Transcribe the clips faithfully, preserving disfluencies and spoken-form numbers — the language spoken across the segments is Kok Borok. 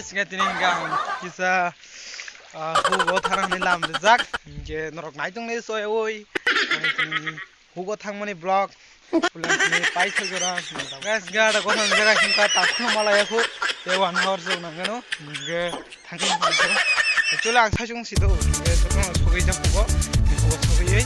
Singha tini hingka ang kisa, ah, hugo thana hwnwi lam rijak. Hingke norok naitung nai soyoi. Ang tini hugo thangmani vlog. Pulang tini paithak jora. Guys, gada kothon jaga hingka takno malaya khu. Te one hour jok nangano. Hingke thangin hingke. Chula ang saichung sido. Hingke sokno sogwi jak hugo. Hugo sogwi.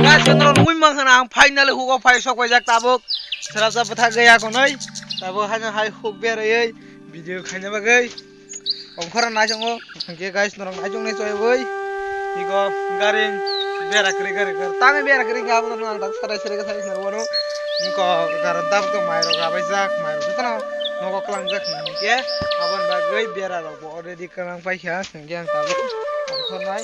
Guys, norok nugwi mankha na, ang finally hugo phai sok paijak tabuk. Srapsa bwthak gaya konoi. Tabuk haino hai huk beraiwi video khaina bagwi. Ongkhora naichongo. Hingke guys, norok naichong nai choi boi. Iko garing bera kri kri kri. Tangwi bera kri kri abo norok ang tak sarai sarai ka sai norok wano. Iko garan tabuk tong mairok abaijak, mairok jotono nogo klangjak hingke aboni bagwi bera rok bo already klang paikha, hingke ang tabuk ongkhornai.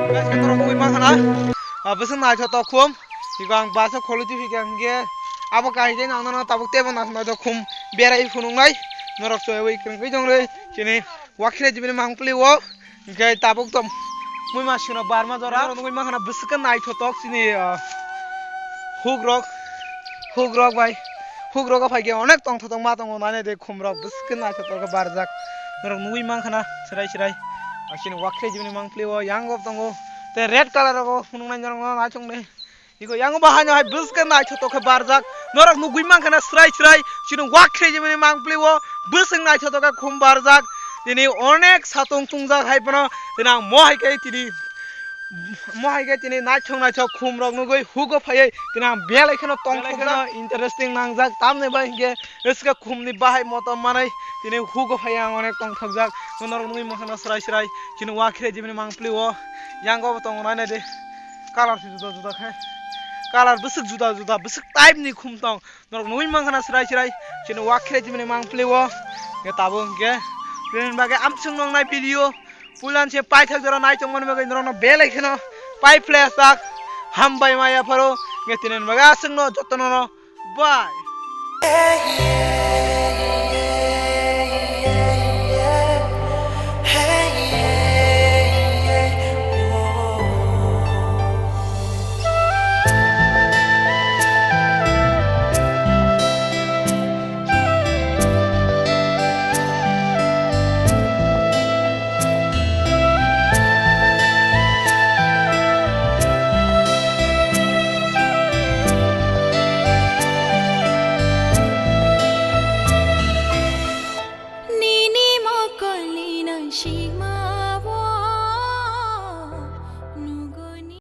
Guys, khe norok nugwi mankha na, ah, bwswk naithotok khum. Iko ang bus o kholo twi phikha hwnkhe abo kaisa nang nang tabuk teibo naithok naithok khum berai phunuknai. Norok chwngwi kwrwngwi tongre chini Wakhre jibini mangpili o. Hingke tabuk tong muima sino barma jora. Nugwi mankha na bwswk khe naithotok chini, ah, hukrok, hukrok bai, hukrok o phaikhe onek tongthotok ma tongo, nai nai de khumrok bwswk khe naithotok khe barjak. Norok nugwi mankha na chwrai chwrai. Ah, chini Wakhre jibini mangpili o yang o tongo. Te red colour rogo phunuknai norok no naichong de. Iko yang bo haino hai bwswk khe naithotok khe barjak. Norok nugwi mankha na srai srai. Chini Wakhre jibini mangpili o bwswk naithotok khe khum barjak. Tini onek satung tungjak hai phano. Tini ang mo hai khe tini, mo hai khe tini naithok naithok khum rok nugwi hugo phaiwi. Tini ang belai kheno tongthok kheno interesting nangjak. Tamni bai hinkhe bwswk khum ni bahai motom manwi tini hugo phaiwi ang onek tongthokjak. Norok nugwi mankha na srai srai. Chini Wakhre jibini mangpili o yang o bo tongo nai nai de. Colour se juda juda khe. Colour bwswk juda juda, bwswk type ni khum tong. Norok nugwi mankha na srai srai. Chini Wakhre jibini mangpili o. Hingke tabuk hingke. Bini bagwi amswk nongnai video. Pulan se paithak jora naitongmani bagwi norokno belai kheno pai phlejak. Hambai maya pharo. Hingke tini bagwi aswkno jotono no. Bye.